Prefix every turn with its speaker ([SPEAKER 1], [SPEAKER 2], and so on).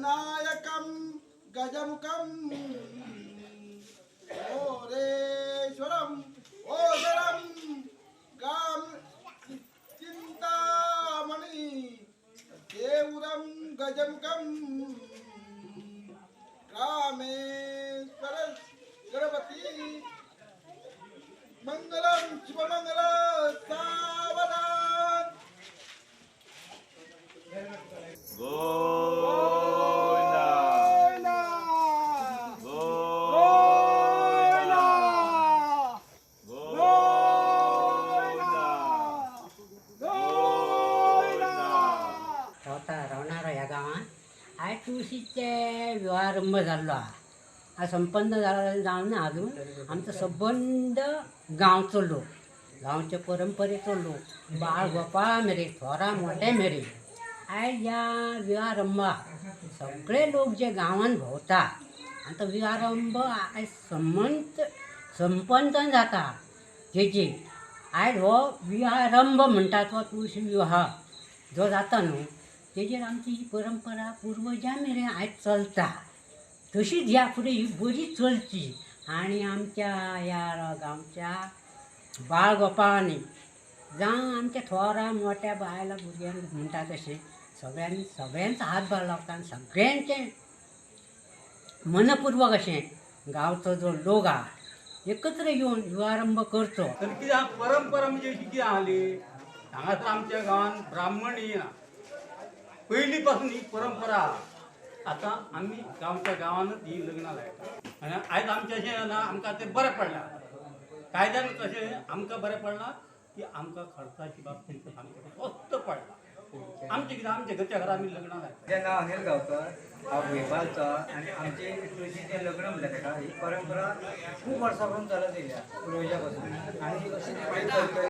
[SPEAKER 1] गणनायकं गजमुखं ओरेश्वरं ओदरं गाम चिंतामणी देवरं गजमुखं रामेश्वर गणपती मंगलम शुभमंगल सावधान.
[SPEAKER 2] गोविंदा.
[SPEAKER 1] गोविंदा!
[SPEAKER 2] गोविंदा.
[SPEAKER 1] गोविंदा!
[SPEAKER 3] रावता रावणारो ह्या गांवांत आयज तुळशीचे विवाहारंभ जाल्लो आहा. आयज संपन्न जाला जावं ना अजून. आमचो सबंद गांवचो लोक, गांवचे परंपरेचो लोक, बाळ गोपाळा मेरेन, थोरा मोठे मेरेन आयज ह्या विवाहारंभाक सगळे लोक जे गांवांत भोंवता आनी तो विवाहारंभ आयज संमंत संपन्न जाता. तेजी आयज हो विवाहारंभ म्हणटा तो तुळशी विवाह जो जाता न्हू, तेजेर आमची ही परंपरा पुर्वजां मेरेन आयज चलता, तशीच ह्या फुडें ही बरी चलची. आनी आमच्या ह्या गांवच्या बाळ गोपाळांनी जावं आमच्या थोरा मोठ्या बायलां भुरग्यांक म्हणटा तशें सगळ्यांनी सगळ्यांचो हातभार लागता आनी सगळ्यांचें मनपूर्वक अशें गांवचो जो लोक आहा एकत्र येवन विवाहारंभ करचो.
[SPEAKER 4] तर कितें आहा, परंपरा म्हणजे अशी कितें आहली, हांगासर आमच्या गांवांत ब्राह्मण येना पयलीं पासून ही परंपरा आहा. आतां आमी गांवच्या गांवानूच ही लग्नां लायता आनी आयज आमचें अशें ना, आमकां तें बरें पडलां. कायद्यान कशें आमकां बरें पडलां की आमकां खर्चाची बाबतींत आमकां स्वस्त पडलां. आमचें कितें, आमच्या घरच्या घरा आमी लग्नां लायता.
[SPEAKER 5] म्हजें नांव अनिल गांवकर. हांव भुंयपालचो आनी आमचे तुळशीचें लग्न म्हणटा तेका ही परंपरा खूब वर्सां पसून चलत येयल्या पुर्वजा पासून आनी अशी फुडें चलतली.